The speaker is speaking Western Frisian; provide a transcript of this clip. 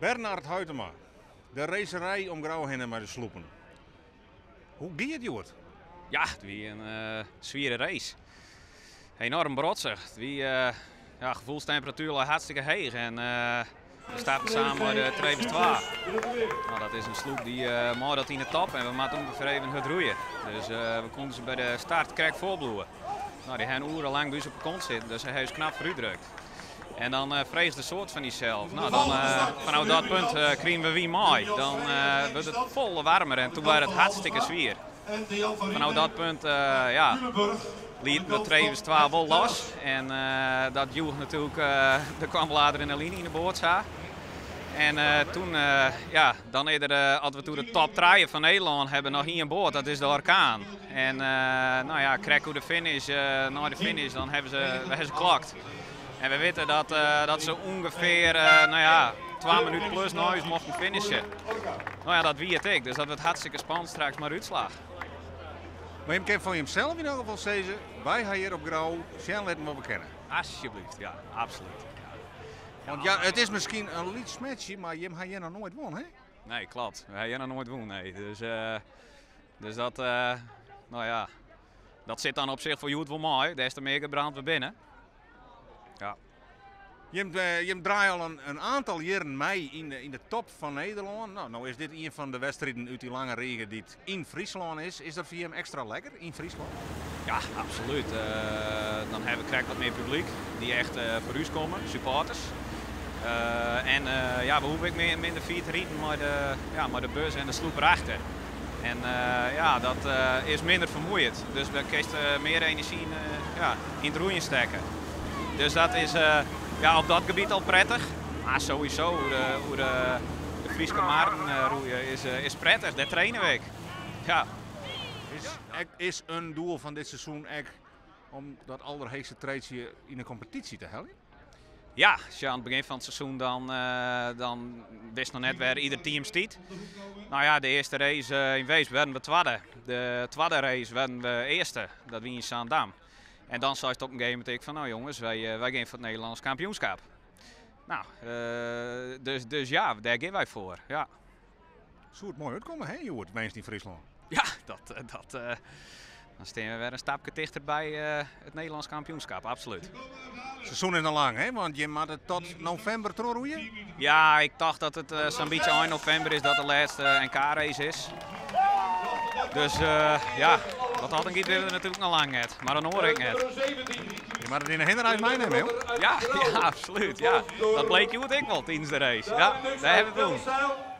Bernard Huitema, de racerij om Grou hinne mei de sloepen. Hoe gie it hjoed? Ja, it wie in swiere race. Enorm brotsich. It wie, ja, gefoelstemperatuer lei hartstikke heech en we starten samen mei de Trevis 2. Nou, dat is in sloep dy't mei dat yn de top en we moatte ûngefear even hurd roeie. Dus we konden se by de start krekt foarbliuwe. Nou, dy ha in oere lang by ús op de kont sitten, dus se ha ús knap foarútdrukt. En dan freegst in soad fan dysels. Nou, dan, fanôf dat punt krigen we wyn mei. Dan wurdt it folle waarmer en toen waard it hartstikke swier. Fanôf dat punt ja, lieten we Trevis 2 wol los. En dat joech natuerlik, der kwam wol adrenaline yn de boat sa. En toen, ja, dan is der, as we toen de top trije fan Nederlân hawwe, noch ien boat, dat is de Orkaan. En nou ja, krekt oer de finish, nei de finish, dan hawwe se, hawwe se klokt. En we witte dat se ûngefear, nou ja, 2 minuten plus nei ús mochten finishen. Nou ja, dat wie it ek. Dus dat wurdt hartstikke spannend straks mei de útslach. Mar jim kinne fan jimsels yn elk gefal sizze, wy ha hjir op Grou sjen litten wat we kinne. Alsjeblieft, ja, absolút. Want ja, it is miskien in lyts smetsje, mar jim ha hjir noch noait wûn, hè? Nee, klopt. We ha hjir noch noait wûn, nee. Dus, dus dat, nou ja, dat sit dan op sich foar hjoed wol mei. Des te mear gebrand we binne. Ja. Jim, jim draaie al in aantal jierren mei yn de top fan Nederlân. Nou, no is dit ien fan de wedstriden út dy lange rige dy't yn Fryslân is. Is dat foar jim ekstra lekker yn Fryslân? Ja, absolút. Dan hawwe we krekt wat mear publyk dy't echt foar ús komme, supporters. En ja, we hoege ek minder fier te riden mei de, ja, mei de bus en de sloep erachter. En ja, dat is minder fermoeiend. Dus dan kinst mear enerzjy yn, ja, yn it roeien stekke. Dus dat is ja, op dat gebiet al prettich. Mar sowieso oer de, de Fryske marren roeie is prettich. Dêr traine we ek. Ja. Is in doel fan dit seizoen ek om dat alderheechste treedsje yn de kompetysje te heljen? Ja, sjoch, oan it begjin fan it seizoen dan, dan wist noch net wêr ieder team stiet. Nou ja, de earste race yn Weesp werden we twadde. De twadde race werden we earste, dat wie yn Zaandam. En dan seist op in gegeven momint ek fan, nou jonges, wy gean foar it Nederlânsk kampioenskap. Nou, dus ja, dêr gean wy foar, ja. Soe it moai útkomme, hè, hjoed, winst yn Fryslân? Ja, dat, dan stean we wer in stapke tichter by it Nederlânsk kampioenskap, absolút. It seizoen is noch lang, hè, want jim moatte tot novimber trochroeie? Ja, ik tocht dat it sa'n bytsje ein novimber is dat de lêste NK-race is. Dus ja, wat dat oangiet binne we der natuerlik noch lang net, mar in oar ek net. Je moatte it yn de hinnereis meinimme, joh. Ja, ja, absolút. Ja. Dat bleek hjoed ek wol tidens de race. Ja, dêr hawwe we it wûn.